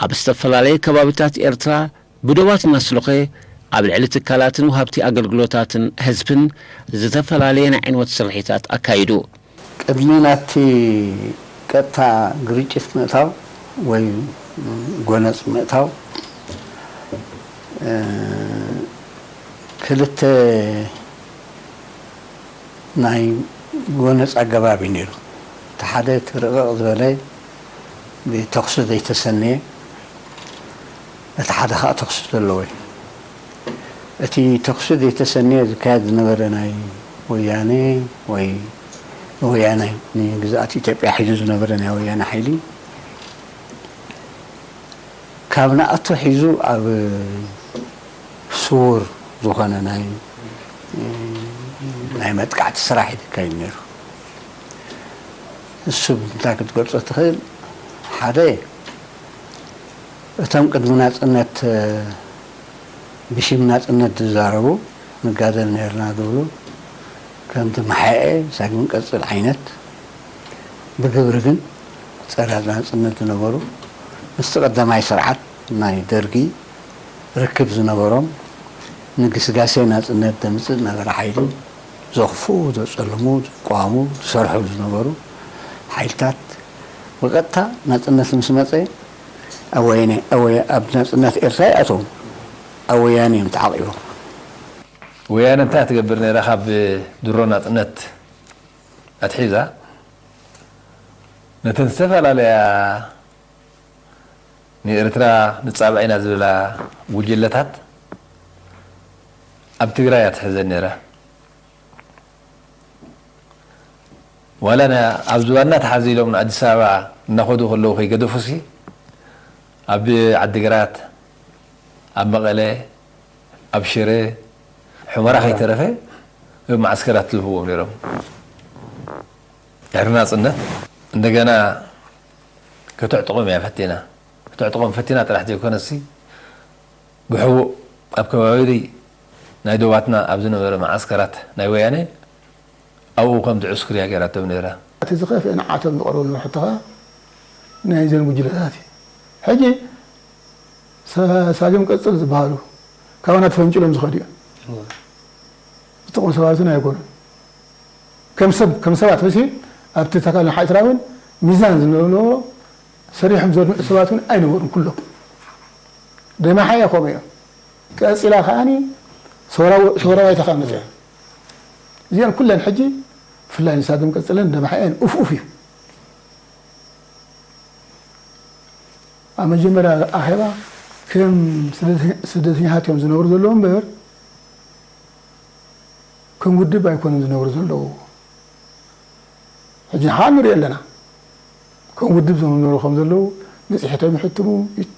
ኣብ ዝተፈላለየ ከባቢታት ኤርትራ ብዶባት እናስሎኸ ኣብ ልዕሊ ትካላትን ወሃብቲ ኣገልግሎታትን ህዝብን ዝተፈላለየ ናይ ዕንወት ስርሒታት ኣካይዱ። ቅድሚ ናብቲ ቀጥታ ግርጭት ምእታው ወይ ጎነጽ ምእታው፣ እ፣ ክልተ ናይ ጎነጽ ኣገባብ እዩ ነይሩ። እቲ ሓደ እቲ ርቕቕ ዝበለ ብተኹሲ ዘይተሰነየ፣ እቲ ሓደ ኸኣ ተኹሲ ዘለዎ እዩ። እቲ ተኹሲ ዘይተሰነየ ዝካየድ ዝነበረ ናይ ወያነ ወይ ወያነ ንግዝኣት ኢትዮጵያ ሒዙ ዝነበረ ናይ ወያነ ሓይሊ ካብ ንኣቶ ሒዙ ኣብ ስዉር ዝኾነ ናይ፣ ናይ መጥቃዕቲ ስራሕ እዩ ዝካየድ ነይሩ። እሱ እንታይ ክትገልጾ ትኽእል? ሓደ፣ እቶም ቅድሚ ናጽነት፣ ብሽም ናጽነት ዝዛረቡ፣ ንጋደል ነይርና ዝብሉ፣ ከምቲ መሓኤ ሳግም ቀጽል ዓይነት፣ ብግብሪ ግን ጸረ ናጽነት ዝነበሩ፣ ምስቲ ቀዳማይ ስርዓት ናይ ደርጊ ርክብ ዝነበሮም፣ ንግስጋሴ ናጽነት ዘምጽእ ዝነበረ ሓይሊ ዘኽፍኡ፣ ዘጸልሙ፣ ዝቋሙ፣ ዝሰርሑ ዝነበሩ ሓይልታት ብቐጥታ ናጽነት ምስ መጸ ኣብ ወያነ፣ ኣብ ወያ-፣ ኣብ ናጽነት ኤርትራ ይኣተዉ። ኣብ ወያነ እዮም ተዓቒቦም። ወያነ እንታይ ትገብር ነይራ? ካብ ድሮ ናጽነት ኣትሒዛ ነተን ዝተፈላለያ ንኤርትራ ንጻባእ ኢና ዝብላ ጉጅለታት ኣብ ትግራይ እያ ትሕዘን ነይራ። ዋላ ና-፣ ኣብ ዝባና ተሓዚሎም ንኣዲስ ኣበባ እናኸዱ ከለዉ ከይገደፉሲ፣ ኣብ ዓዲግራት፣ ኣብ መቐለ፣ ኣብ ሽረ፣ ሑመራ ከይተረፈ መዓስከራት ዝህብዎም ነይሮም። ድሕሪ ናጽነት እንደገና ከተዕጥቖም እያ ፈቲና። ከተዕጥቖም ፈቲና ጥራሕ ዘይኮነሲ፣ ብሕቡእ ኣብ ከባቢ ናይ ዶባትና ኣብ ዝነበረ መዓስከራት ናይ ወያነ ኣብኡ ከም ዝዕስክሩ እያ ገይራቶም ነይራ። እቲ ዝኸፍአ ንዓቶም ዝቐርበሎም ሕቶ ኸኣ ናይዘን ጉጅለታት እዩ። ሕጂ ሳ-፣ ሳግም ቀጽል ዝበሃሉ ካባና ተፈንጭሎም ዝኸዱ እዮም። እወ። ጥቕሚ ሰባት እውን ኣይኮኑን። ከም ሰብ፣ ከም ሰባት መሲ ኣብቲ ተካል ሓ ኤርትራ እውን ሚዛን ዝነበሮ ሰሪሖም ዘድምዑ ሰባት እውን ኣይነበሩን። ኩሎም ደማሓ እዮም ከምኡ እዮም። ቀጺላ ከዓኒ ሰውራዊ-፣ ሰውራዊት ከኣ መጽያ። እዚኣን ኩለን ሕጂ ብፍላይ ንሳቶም ቀጽለን ደማሓ እየን ኡፍ ኡፍ እዩ። ኣብ መጀመርያ ኣኼባ ከም ስደተ-፣ ስደተኛታት እዮም ዝነብሩ ዘለዉ እምበር ከም ውድብ ኣይኮኑን ዝነብሩ ዘለዉ። ሕጂ ንሓ ንሪኦ ኣለና። ከም ውድብ ዝነብሩ ከም ዘለዉ መጽሔቶም ይሕትሙ፣ ይ-፣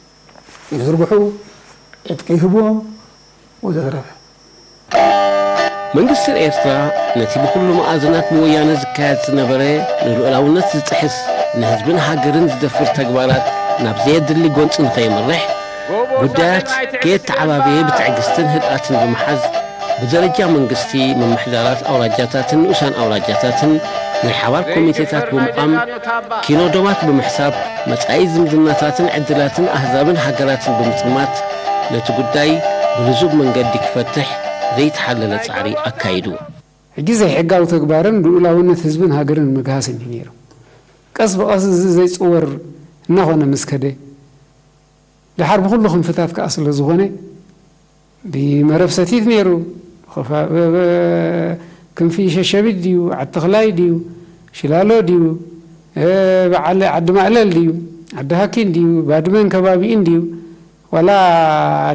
ይዝርግሑ፣ ዕጥቂ ይህብዎም ወዘተረፈ። መንግስቲ ኤርትራ ነቲ ብኹሉ መኣዝናት ብወያነ ዝካየድ ዝነበረ ንልኡላውነት ዝጥሕስ ንህዝብን ሃገርን ዝደፍር ተግባራት ናብ ዘየድሊ ጎንጺ ንኸየምርሕ ጉዳያት ከየተዓባበየ ብትዕግስትን ህድኣትን ብምሓዝ ብደረጃ መንግስቲ፣ ምምሕዳራት ኣውራጃታትን ንኡሳን ኣውራጃታትን ናይ ሓባር ኮሚቴታት ብምቋም ኪኖ ዶባት ብምሕሳብ መጻኢ ዝምድናታትን ዕድላትን ኣህዛብን ሃገራትን ብምጥማት ነቲ ጉዳይ ብልዙብ መንገዲ ክፈትሕ ዘይተሓለለ ጻዕሪ ኣካይዱ። ሕጂ ዘይሕጋዊ ተግባርን ልኡላውነት ህዝብን ሃገርን ምግሃስን እዩ ነይሩ። ቀስ ብቐስ እዚ ዘይጽወር እናኾነ ምስ ከደ፣ ደሓር ብኹሉ ክንፍታት ከኣ ስለ ዝኾነ፣ ብመረብ ሰቲት ነይሩ፣ ክንፊ ሸሸቢት ድዩ፣ ዓዲ ተኽላይ ድዩ፣ ሽላሎ ድዩ፣ በዓል ዓዲ ማእለል ድዩ፣ ዓዲ ሃኪን ድዩ፣ ባድመን ከባቢኡን ድዩ፣ ዋላ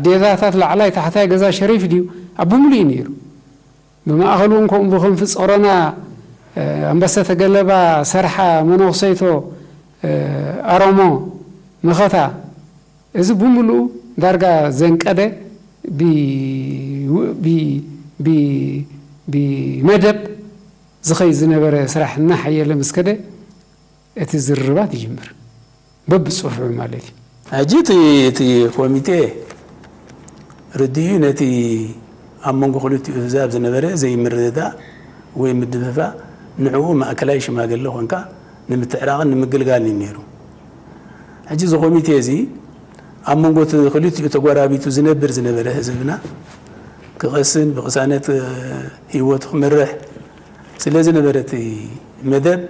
ዴዛታት ላዕላይ ታሕታይ ገዛ ሸሪፍ ድዩ፣ ኣብ ብምሉእ እዩ ነይሩ። ብማእኸል እውን ከምኡ ብክንፊ ጾሮና ኣንበሰተ ገለባ ሰርሓ መነኹሰይቶ ኣሮሞ መኸታ፣ እዚ ብምሉኡ ዳርጋ ዘንቀደ ብ-፣ ብ-፣ ብ-፣ ብመደብ ዝኸይድ ዝነበረ ስራሕ እናሓየለ ምስ ከደ፣ እቲ ዝርርባት ይጅምር። በብጽፍዑ ማለት እዩ። ሕጂ እቲ እቲ ኮሚቴ ርድኢኡ ነቲ ኣብ መንጎ ክልቲኡ ህዛብ ዝነበረ ዘይምርድዳእ ወይ ምድፍፋእ ንዕኡ ማእከላይ ሽማግለ ኮንካ ንምትዕራቕን ንምግልጋልን እዩ ነይሩ። ሕጂ እዚ ኮሚቴ እዚ ኣብ መንጎ እቲ ክልቲኡ ተጓራቢቱ ዝነብር ዝነበረ ህዝብና ክቐስን ብቕሳነት ህይወቱ ክመርሕ ስለ ዝነበረ እቲ መደብ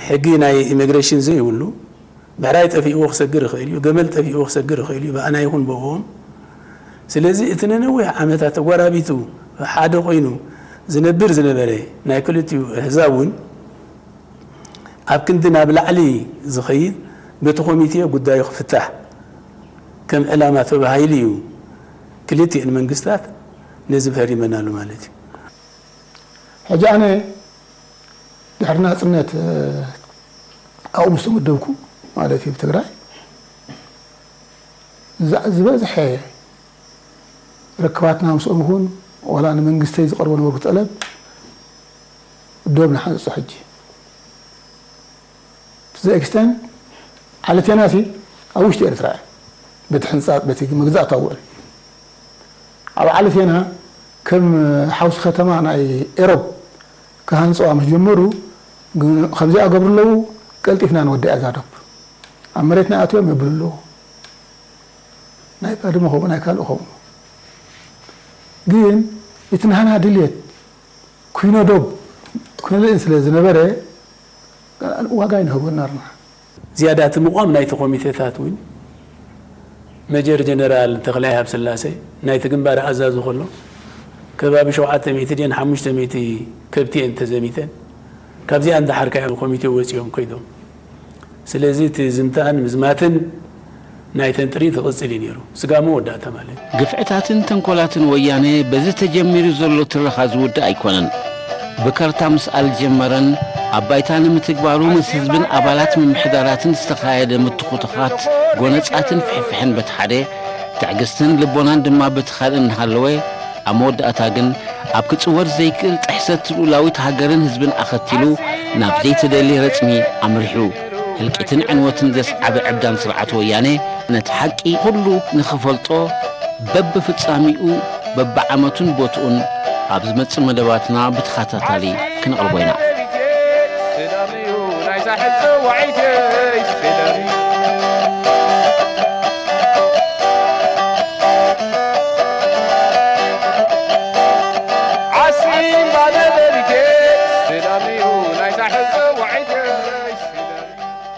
ሕጊ ናይ ኢሚግሬሽን ዘይብሉ፣ ብዕራይ ጠፊእዎ ክሰግር ይኽእል እዩ፣ ገመል ጠፊእዎ ክሰግር ይኽእል እዩ፣ ብኣና ይኹን ብኦም። ስለዚ እቲ ንነዊሕ ዓመታት ተጓራቢቱ ሓደ ኮይኑ ዝነብር ዝነበረ ናይ ክልቲኡ ኣህዛብ እውን ኣብ ክንዲ ናብ ላዕሊ ዝኸይድ በቲ ኮሚቴ ጉዳዩ ክፍታሕ ከም ዕላማ ተባሂሉ እዩ ክልቲኤን መንግስታት ነዚ ፈሪመናሉ ማለት እዩ። ሕጂ ኣነ ድሕሪ ናጽነት ኣብኡ ምስ ተመደብኩ ማለት እዩ ብትግራይ ዝበዝሐ ርክባትና ምስኦም ይኹን ዋላ ንመንግስተይ ዝቐርቦ ነበርኩ ጠለብ ዶብ ንሓንፅፆ ሕጂ to the extent ዓለቴና ሲ ኣብ ውሽጢ ኤርትራ እያ በቲ ሕንፃፅ በቲ መግዛእታ ውዕል ኣብ ዓለቴና ከም ሓውሲ ከተማ ናይ ኤሮብ ክሃንፅዋ ምስ ጀመሩ ከምዚኣ ገብሩ ኣለዉ ቀልጢፍና ንወድያ እዛ ዶብ ኣብ መሬትና ኣትዮም የብሉ ኣለዉ ናይ ባድመ ከምኡ ናይ ካልእ ከምኡ ግን እቲ ናህና ድልየት ኩይኖ ዶብ ክልእን ስለ ዝነበረ ዋጋ ይንህቦ እናርና ዝያዳ እቲ ምቋም ናይቲ ኮሚቴታት እውን መጀር ጀነራል ተኽላይ ሃብስላሴ ናይቲ ግንባር ኣዛዚ ከሎ ከባቢ ሸውዓተ ሚእቲ ድየን ሓሙሽተ ሚእቲ ከብቲ እየን ተዘሚተን ካብዚኣን ደሓር ከኣ ኮሚቴ ወጺኦም ከይዶም ስለዚ እቲ ዝምታን ምዝማትን ናይተን ጥሪት ይቕጽል እዩ ነይሩ። ስጋብ መወዳእታ ማለት እዩ። ግፍዕታትን ተንኮላትን ወያነ በዚ ተጀሚሩ ዘሎ ትረኻ ዝውዳእ ኣይኮነን። ብካርታ ምስኣል ጀመረን ኣብ ባይታ ንምትግባሩ ምስ ህዝብን ኣባላት ምምሕዳራትን ዝተኻየደ ምትኹትዃት ጎነጻትን ፍሕፍሕን በቲ ሓደ፣ ትዕግስትን ልቦናን ድማ በቲ ካልእ እናሃለወ፣ ኣብ መወዳእታ ግን ኣብ ክጽወር ዘይክእል ጥሕሰት ልኡላዊት ሃገርን ህዝብን ኣኸቲሉ ናብ ዘይተደልየ ረጽሚ ኣምሪሑ። ህልቂትን ዕንወትን ዘስዓበ ዕብዳን ስርዓት ወያነ ነቲ ሓቂ ኩሉ ንኽፈልጦ በብፍጻሚኡ በብዓመቱን ቦትኡን ኣብ ዝመጽእ መደባትና ብተኸታታሊ ክንቕርቦ ኢና። ናይታ ሕዚ